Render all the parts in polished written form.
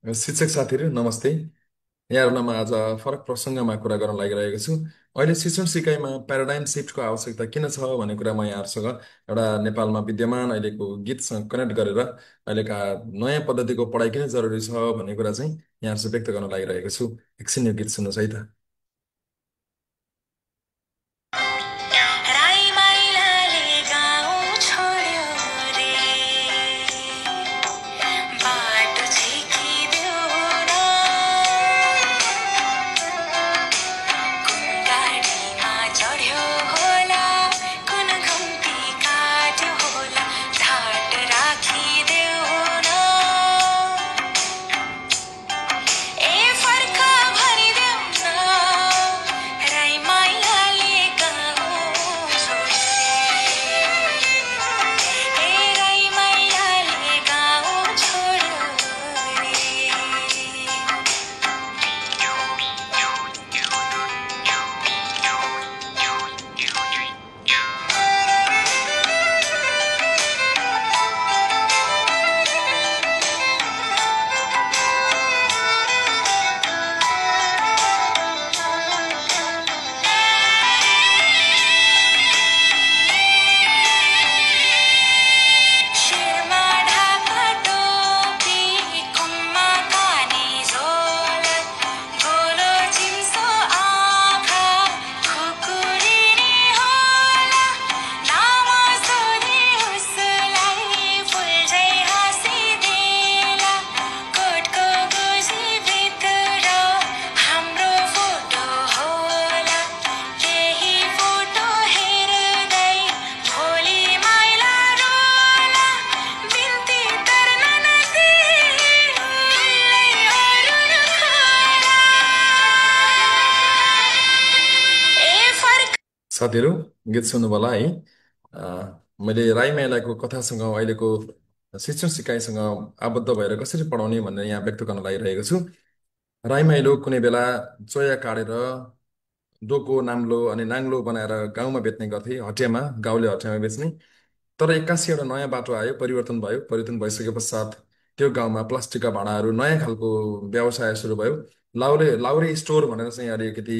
शिक्षक साथीहरू नमस्ते। यहाँहरूलाई म आज फरक प्रसङ्गमा कुरा गर्न लागिरहेको छु। अहिले शिक्षण सिकाइमा प्याराडाइम सिफ्टको आवश्यकता किन छ भन्ने कुरा म यहाँहरूसँग एउटा नेपालमा विद्यमान अहिलेको गीतसँग कनेक्ट गरेर अहिलेका नयाँ पद्धतिको पढाइ किन जरुरी छ भन्ने कुरा चाहिँ यहाँहरूसँग व्यक्त गर्न लागिरहेको छु। एकछिन यो गीत सुन्नुहोस् है त। राई माइलाले गाउँ छोड्यो रे बाटो छेकिदेऊ न कुन गाडीमा चढ्यो होला कुन घुम्ती काट्यो होला झाट राखिदेऊ न ए फर्क भनिदेऊ न राई माइलाले गाउँ छोड्यो रे ए राई माइलाले गाउँ छोड्यो शिरमा ढाका टोपी कुममा कानी झोल गोलो चिम्सो आँखा खुकुरिने होला नाम सोधे उसलाई फुल्झै हाँसिदेला कोटको गोजी भित्र हाम्रो फोटो होला त्यही फोटो हेर्दै भोलि माइला रोला बिन्ती गर्न नदी उनलाई अरू नखोला ए फर्क साथीहरू, गीत सुन्नुभयो होला है। मैले राई मेलाको कथासँग अहिलेको शिक्षण सिकाइसँग आबद्ध भएर कसरी पढाउने भनेर यहाँ व्यक्त गर्न लागिरहेको छु। राई माइलो कुनै बेला चोया काटेर डोको नाम्लो अनि नाङ्लो बनाएर गाउँमा बेच्ने गर्थे, हटियामा, गाउँले हटियामा बेच्ने। तर एक्कासी एउटा नयाँ बाटो आयो, परिवर्तन भयो। परिवर्तन भइसके पश्चात त्यो गाउँमा प्लास्टिकका भाँडाहरू नयाँ खालको व्यवसाय सुरु भयो। लाउरे स्टोर भनेर चाहिँ अलिकति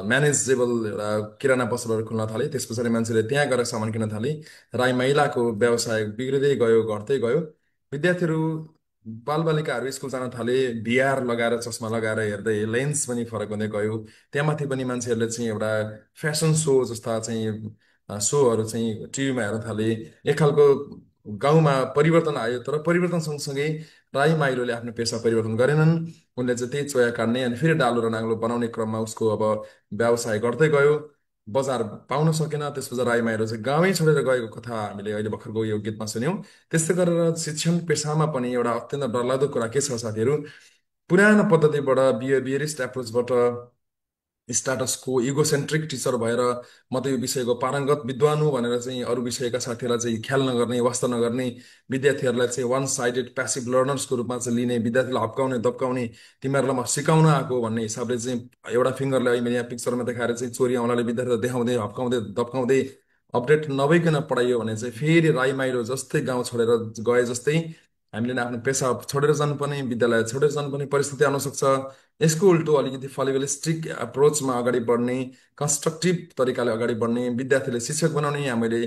म्यानेजेबल एउटा किराना पसलहरू खुल्न थाले। त्यस पछाडि मान्छेले त्यहाँ गएर सामान किन्न थाले। राई महिलाको व्यवसाय बिग्रिँदै गयो, घट्दै गयो। विद्यार्थीहरू बालबालिकाहरू स्कुल जान थाले, भिआर लगाएर, चस्मा लगाएर हेर्दै लेन्स पनि फरक हुँदै गयो। त्यहाँमाथि पनि मान्छेहरूले चाहिँ एउटा फेसन सो जस्ता चाहिँ सोहरू चाहिँ टिभीमा हेर्न थाले। एक खालको गाउँमा परिवर्तन आयो। तर परिवर्तन सँगसँगै राई माइलोले आफ्नो पेसा परिवर्तन गरेनन्। उनले चाहिँ त्यही चोया काट्ने अनि फेरि डालो र नाङ्लो बनाउने क्रममा उसको अब व्यवसाय गर्दै गयो। बजार पाउन सकेन। त्यसपछि राई माइलो चाहिँ गाउँै छोडेर गएको कथा हामीले अहिले भर्खरको यो गीतमा सुन्यौँ। त्यस्तै गरेर शिक्षण पेसामा पनि एउटा अत्यन्त डरलाग्दो कुरा के छ साथीहरू? पुरानो पद्धतिबाट बिहेभियरिस्ट एप्रोचबाट स्टाटसको इगोसेन्ट्रिक टिचर भएर म त यो विषयको पारङ्गत विद्वान हुँ भनेर चाहिँ अरू विषयका साथीहरूलाई चाहिँ ख्याल नगर्ने, वास्ता नगर्ने, विद्यार्थीहरूलाई चाहिँ वान साइडेड प्यासिभ लर्नर्सको रूपमा चाहिँ लिने, विद्यार्थीलाई हप्काउने, दप्काउने, तिमीहरूलाई म सिकाउन आएको भन्ने हिसाबले चाहिँ एउटा फिङ्गरले अहिले यहाँ पिक्चरमा देखाएर चाहिँ चोरी औँलाले विद्यार्थीलाई देखाउँदै, हप्काउँदै, दप्काउँदै अपडेट नभइकन पढाइयो भने चाहिँ फेरि राई माइलो जस्तै गाउँ छोडेर गए जस्तै हामीले नै आफ्नो पेसा छोडेर जानुपर्ने, विद्यालय छोडेर जानुपर्ने परिस्थिति आउन सक्छ। यसको उल्टो अलिकति फलिबलिस्टिक एप्रोचमा अगाडि बढ्ने, कन्स्ट्रक्टिभ तरिकाले अगाडि बढ्ने, विद्यार्थीले शिक्षक बनाउने, यहाँ मैले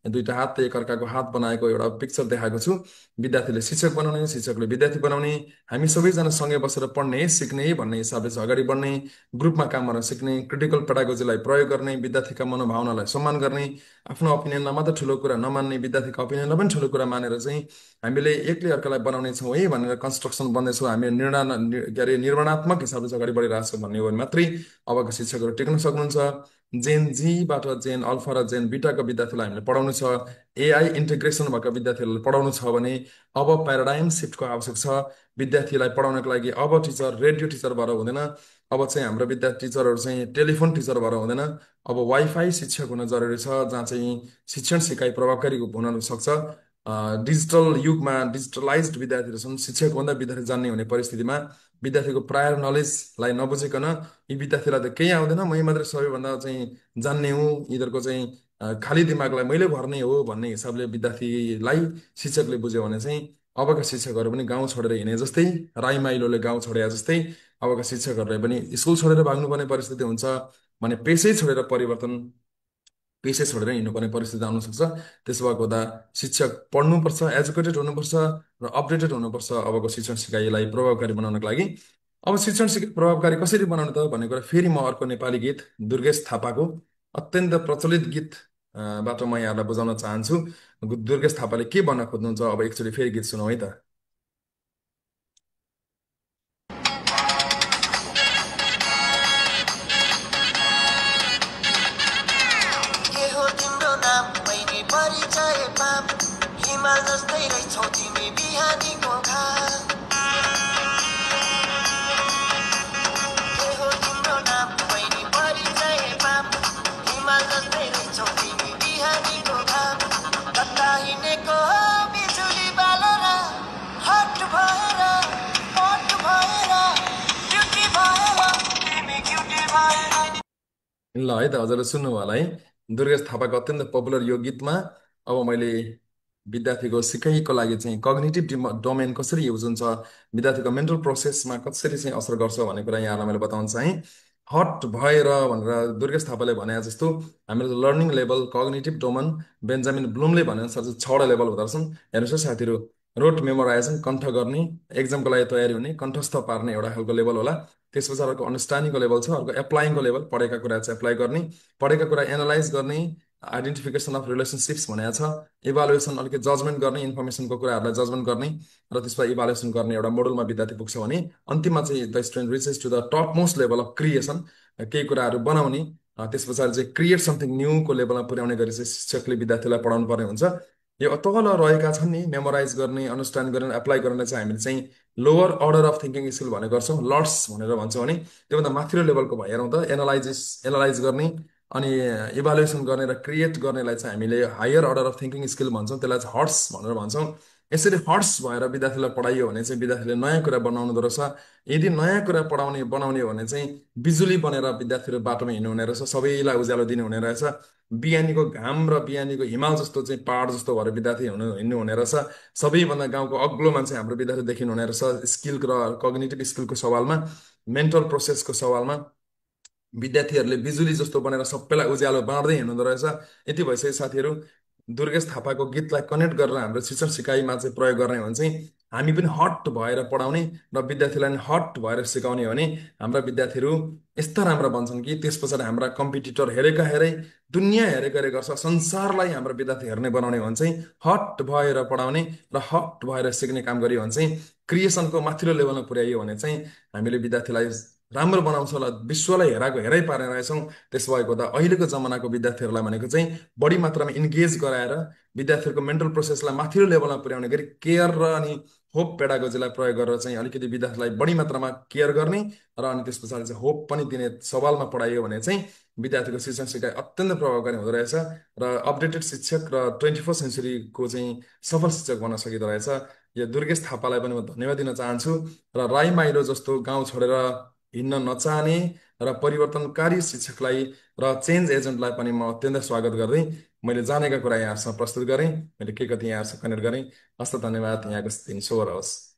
दुईटा हात एकअर्काको हात बनाएको एउटा पिक्चर देखाएको छु। विद्यार्थीले शिक्षक बनाउने, शिक्षकले विद्यार्थी बनाउने, हामी सबैजना सँगै बसेर पढ्ने, सिक्ने भन्ने हिसाबले चाहिँ अगाडि बढ्ने, ग्रुपमा काम गर्न सिक्ने, क्रिटिकल पेडागोजीलाई प्रयोग गर्ने, विद्यार्थीका मनोभावनालाई सम्मान गर्ने, आफ्नो ओपिनियनलाई मात्र ठुलो कुरा नमान्ने, विद्यार्थीको ओपिनियनलाई पनि ठुलो कुरा मानेर चाहिँ हामीले एकले अर्कालाई बनाउने छौँ है भनेर कन्स्ट्रक्सन बन्दैछौँ, हामी के अरे निर्माणात्मक हिसाबले चाहिँ अगाडि बढिरहेको छौँ भन्ने हो भने मात्रै अबका शिक्षकहरू टिक्न सक्नुहुन्छ। जेन जीबाट जेन अल्फा र जेन बिटाका विद्यार्थीलाई हामीले पढाउनु छ, एआई इन्टिग्रेसन भएका विद्यार्थीहरूलाई पढाउनु छ भने अब प्याराडाइम सिफ्टको आवश्यक छ। विद्यार्थीलाई पढाउनको लागि अब टिचर रेडियो टिचर भएर हुँदैन, अब चाहिँ हाम्रो विद्यार्थी टिचरहरू चाहिँ टेलिफोन टिचर भएर हुँदैन, अब वाइफाई शिक्षक हुन जरुरी छ, जहाँ चाहिँ शिक्षण सिकाइ प्रभावकारी हुन सक्छ। डिजिटल युगमा डिजिटलाइज्ड विद्यार्थीहरू छन्। शिक्षकभन्दा विद्यार्थी जान्ने हुने परिस्थितिमा विद्यार्थीको प्रायर नलेजलाई नबुझिकन यी विद्यार्थीलाई त केही आउँदैन, मै मात्रै सबैभन्दा चाहिँ जान्ने हुँ, यिनीहरूको चाहिँ खाली दिमागलाई मैले भर्ने हो भन्ने हिसाबले विद्यार्थीलाई शिक्षकले बुझ्यो भने चाहिँ अबका शिक्षकहरू पनि गाउँ छोडेर हिँडे जस्तै, राई माइलोले गाउँ छोडे जस्तै अबका शिक्षकहरूले पनि स्कुल छोडेर भाग्नुपर्ने परिस्थिति हुन्छ भने पेसै छोडेर हिँड्नुपर्ने परिस्थिति आउन सक्छ। त्यसो भएको हुँदा शिक्षक पढ्नुपर्छ, एजुकेटेड हुनुपर्छ र अपडेटेड हुनुपर्छ अबको शिक्षण सिकाइलाई प्रभावकारी बनाउनको लागि। अब शिक्षण सिकाइ प्रभावकारी कसरी बनाउनु त भन्ने कुरा फेरि म अर्को नेपाली गीत दुर्गेश थापाको अत्यन्त प्रचलित गीत बाट म यहाँलाई बुझाउन चाहन्छु। दुर्गेश थापाले के भन्न खोज्नुहुन्छ, अब एकचोटि फेरि गीत सुनौ है त। के हो तिम्रो नाम मैले परिचय पाम हिमाल जस्तै रहेछौ तिमी बिहानीको घाम के हो तिम्रो नाम मैले परिचय पाम हिमाल जस्तै रहेछौ तिमी बिहानीको घाम कता हिँडेको हो बिजुली बालेर हट भएर पट भएर क्युटी भएर तिमी क्युटी भएर ल है त, हजुरले सुन्नुभयो होला है, दुर्गेश थापाको अत्यन्त पपुलर यो गीतमा अब मैले विद्यार्थीको सिकाइको लागि चाहिँ कग्निटिभ डोमेन कसरी युज हुन्छ, विद्यार्थीको मेन्टल प्रोसेसमा कसरी चाहिँ असर गर्छ भन्ने कुरा यहाँलाई मैले बताउन चाहेँ। हट भएर भनेर दुर्गेश थापाले भने जस्तो हामीले learning level, cognitive domain Benjamin ब्लुमले भनेअनुसार चाहिँ छवटा लेभल हुँदो रहेछन्। हेर्नुहोस् है साथीहरू, रोट मेमोराइजेसन कण्ठ गर्ने, एक्जामको लागि तयारी हुने, कण्ठस्थ पार्ने एउटा खालको लेभल होला। त्यसपछि अर्को अन्डरस्ट्यान्डिङको लेभल छ, अर्को एप्लाइङको लेभल, पढेका कुरा चाहिँ एप्लाई गर्ने, पढेका कुरा एनालाइज गर्ने, आइडेन्टिफिकेसन अफ रिलेसनसिप्स भनेको छ, इभालुएसन अलिकति जजमेन्ट गर्ने, इन्फर्मेसनको कुराहरूलाई जजमेन्ट गर्ने र त्यसमा इभालुएसन गर्ने एउटा मोडलमा विद्यार्थी पुग्छ भने अन्तिममा चाहिँ the student reaches to the top most level of creation, केही कुराहरू बनाउने, त्यस पछाडि चाहिँ क्रिएट समथिङ न्यूको लेभलमा पुर्याउने गरी चाहिँ शिक्षकले विद्यार्थीलाई पढाउनु पर्ने हुन्छ। यो तल रहेका छन् नि, मेमोराइज गर्ने, अन्डरस्ट्यान्ड गर्ने, एप्लाई गर्ने चाहिँ हामीले चाहिँ lower order of thinking skill भने गर्छौँ, लर्ड्स भनेर भन्छौँ भने त्योभन्दा माथिल्लो लेभलको भइरहँ त एनालाइज गर्ने अनि इभालुएसन गर्ने र क्रिएट गर्नेलाई चाहिँ हामीले higher order of thinking skill भन्छौँ, त्यसलाई चाहिँ हर्ट्स भनेर भन्छौँ। यसरी हर्ट्स भएर विद्यार्थीलाई पढाइयो भने चाहिँ विद्यार्थीले नयाँ कुरा बनाउनु रहेछ। यदि नयाँ कुरा बनाउने हो भने चाहिँ बिजुली बनेर विद्यार्थीहरू बाटोमा हिँड्नु हुने रहेछ, सबैलाई उज्यालो दिनु हुने रहेछ। बिहानीको घाम र बिहानीको हिमाल जस्तो चाहिँ पहाड जस्तो भएर विद्यार्थी हिँड्नु हुने रहेछ। सबैभन्दा गाउँको अग्लो मान्छे हाम्रो विद्यार्थी देखिनु हुने रहेछ। स्किल र कग्निटिभ स्किलको सवालमा, मेन्टल प्रोसेसको सवालमा विद्यार्थीहरूले बिजुली जस्तो बनेर सबैलाई उज्यालो बाँड्दै हिँड्दो रहेछ। यति भइसक्यो साथीहरू, दुर्गेश थापाको गीतलाई कनेक्ट गरेर हाम्रो शिक्षण सिकाइमा चाहिँ प्रयोग गर्ने हो भने चाहिँ हामी पनि हट भएर पढाउने र विद्यार्थीलाई पनि हट भएर सिकाउने हो भने हाम्रा विद्यार्थीहरू यस्ता राम्रा बन्छन् कि त्यस पछाडि हाम्रा कम्पिटिटर हेरेका हेरै दुनियाँ हेरेका हेरे गर्छ, संसारलाई हाम्रो विद्यार्थी हेर्ने बनाउने हो भने चाहिँ हट भएर पढाउने र हट भएर सिक्ने काम गरियो भने चाहिँ क्रिएसनको माथिल्लो लेभलमा पुर्याइयो भने चाहिँ हामीले विद्यार्थीलाई राम्रो बनाउँछ होला, विश्वलाई हेरै पार्ने रहेछौँ। त्यसो भएको त अहिलेको जमानाको विद्यार्थीहरूलाई भनेको चाहिँ बढी मात्रामा इन्गेज गराएर विद्यार्थीहरूको मेन्टल प्रोसेसलाई माथिल्लो लेभलमा पुर्याउने गरी केयर र अनि होप पेडागोजीलाई प्रयोग गरेर चाहिँ अलिकति विद्यार्थीलाई बढी मात्रामा केयर गर्ने र अनि त्यस पछाडि चाहिँ होप पनि दिने सवालमा पढाइयो भने चाहिँ विद्यार्थीको शिक्षण सिकाइ अत्यन्त प्रभावकारी हुँदो रहेछ र अपडेटेड शिक्षक र 21st सेन्चुरीको चाहिँ सफल शिक्षक बन्न सकिँदो रहेछ। यो दुर्गेश थापालाई पनि म धन्यवाद दिन चाहन्छु र राई माइलो जस्तो गाउँ छोडेर हिँड्न नचाहने र परिवर्तनकारी शिक्षकलाई र चेन्ज एजेन्टलाई पनि म अत्यन्त स्वागत गर्दै मैले जानेका कुरा यहाँहरूसँग प्रस्तुत गरेँ, मैले के कति यहाँहरूसँग कनेक्ट गरेँ। हस्त धन्यवाद, यहाँको दिन शुभ रहोस्।